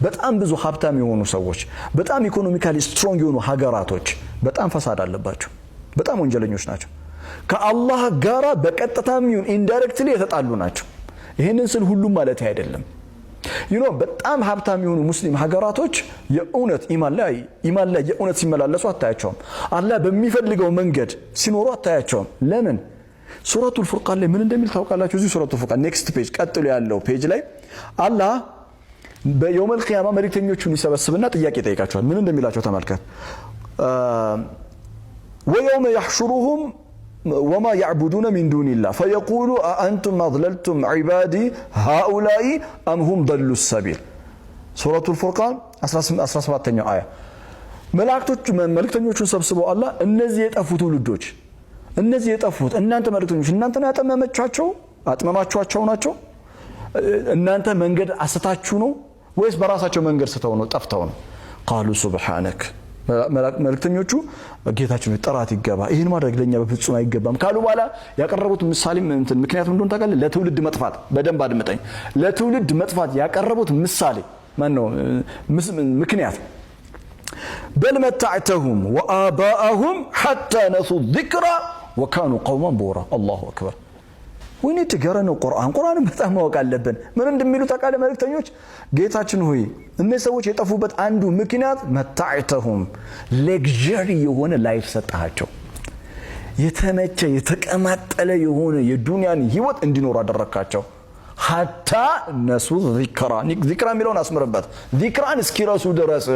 በጣም ብዙ ሀብታም የሆኑ ሰዎች፣ በጣም economically strong የሆኑ ሀገራቶች በጣም ፈሳድ አለባቸው። በጣም ወንጀለኞች ናቸው። ከአላህ ጋራ በቀጥታም ይሁን indirectly የተጣሉ ናቸው። ይህንን ስል ሁሉም ማለት አይደለም። በጣም ሀብታም የሆኑ ሙስሊም ሀገራቶች የእውነት ኢማን ላይ የእውነት ሲመላለሱ አታያቸውም። አላህ በሚፈልገው መንገድ ሲኖሩ አታያቸውም። ለምን? ሱረቱል ፉርቃን ላይ ምን እንደሚል ታውቃላችሁ? እዚሁ ሱረቱል ፉርቃን next page፣ ቀጥሎ ያለው page ላይ አላህ በየውመል ቂያማ መልእክተኞቹን ይሰበስብና ጥያቄ ይጠይቃቸዋል። ምን እንደሚላቸው ተመልከት። ويوم يحشرهم وما يعبدون من دون الله فيقول أأنتم أضللتم عبادي هؤلاء أم هم ضلوا السبيل። ሱረቱል ፉርቃን 17ኛው አያ። መላእክቶቹ መልእክተኞቹን ሰብስበው አላህ እነዚህ የጠፉ ትውልዶች፣ እነዚህ የጠፉት እናንተ መልእክተኞች እናንተ ነው ያጠመመቻቸው አጥመማችኋቸው ናቸው? እናንተ መንገድ አስታችሁ ነው ወይስ በራሳቸው መንገድ ስተው ነው፣ ጠፍተው ነው? قالوا سبحانك፣ መልእክተኞቹ ጌታችን ሆይ ጥራት ይገባ፣ ይህን ማድረግ ለኛ በፍጹም አይገባም ካሉ በኋላ ያቀረቡት ምሳሌ እንትን ምክንያቱም እንደሆነ ታውቃለህ? ለትውልድ መጥፋት፣ በደንብ አድምጠኝ። ለትውልድ መጥፋት ያቀረቡት ምሳሌ ማን ነው? ምክንያት بل متعتهم وآباءهم حتى نسوا الذكر وكانوا قوما بورا። الله أكبر። ወይኔ ትገረነው ቁርአን፣ ቁርአንን በጣም ማወቅ አለብን። ምን እንደሚሉ ታውቃለህ? መልእክተኞች ጌታችን ሆይ እነዚህ ሰዎች የጠፉበት አንዱ ምክንያት متعتهم፣ luxury የሆነ life ሰጠሃቸው። የተመቸ የተቀማጠለ የሆነ የዱንያን ህይወት እንዲኖሩ አደረግካቸው። حتى نسوا الذكرى፣ ذكرى የሚለውን አስምርበት። ዚክራን እስኪረሱ ድረስ።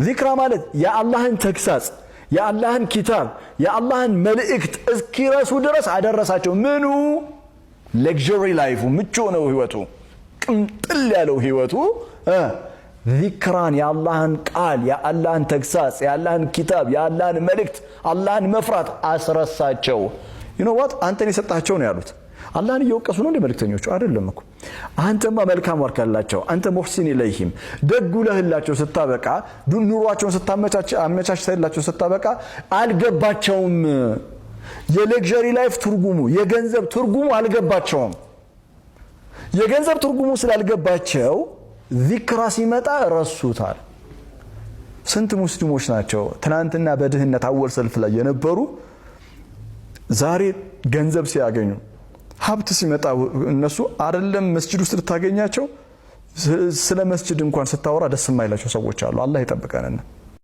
ዚክራ ማለት የአላህን ተግሳጽ፣ የአላህን ኪታብ፣ የአላህን መልእክት እስኪረሱ ድረስ አደረሳቸው። ምኑ? Luxury life ኡ፣ ምቹ ነው ህይወቱ፣ ቅምጥል ያለው ህይወቱ ዚክራን፣ የአላህን ቃል፣ የአላህን ተግሳጽ፣ የአላህን ኪታብ፣ የአላህን መልእክት፣ አላህን መፍራት አስረሳቸው። You know what? አንተን የሰጣቸው ነው ያሉት። አላህን እየወቀሱ ነው እንደ መልእክተኞቹ? አይደለም እኮ። አንተማ መልካም ዋልካላቸው፣ አንተ محسن إليهم፣ ደግ ውለህላቸው ስታበቃ፣ ኑሯቸውን ስታመቻችተላቸው ስታበቃ አልገባቸውም። የ luxury life ትርጉሙ፣ የገንዘብ ትርጉሙ አልገባቸውም። የገንዘብ ትርጉሙ ስላልገባቸው ዚክራ ሲመጣ ረሱታል። ስንት ሙስሊሞች ናቸው ትናንትና በድህነት አወል ሰልፍ ላይ የነበሩ፣ ዛሬ ገንዘብ ሲያገኙ፣ ሀብት ሲመጣ እነሱ አይደለም መስጂድ ውስጥ ልታገኛቸው፣ ስለ መስጂድ እንኳን ስታወራ ደስ የማይላቸው ሰዎች አሉ። አላህ ይጠብቀንና።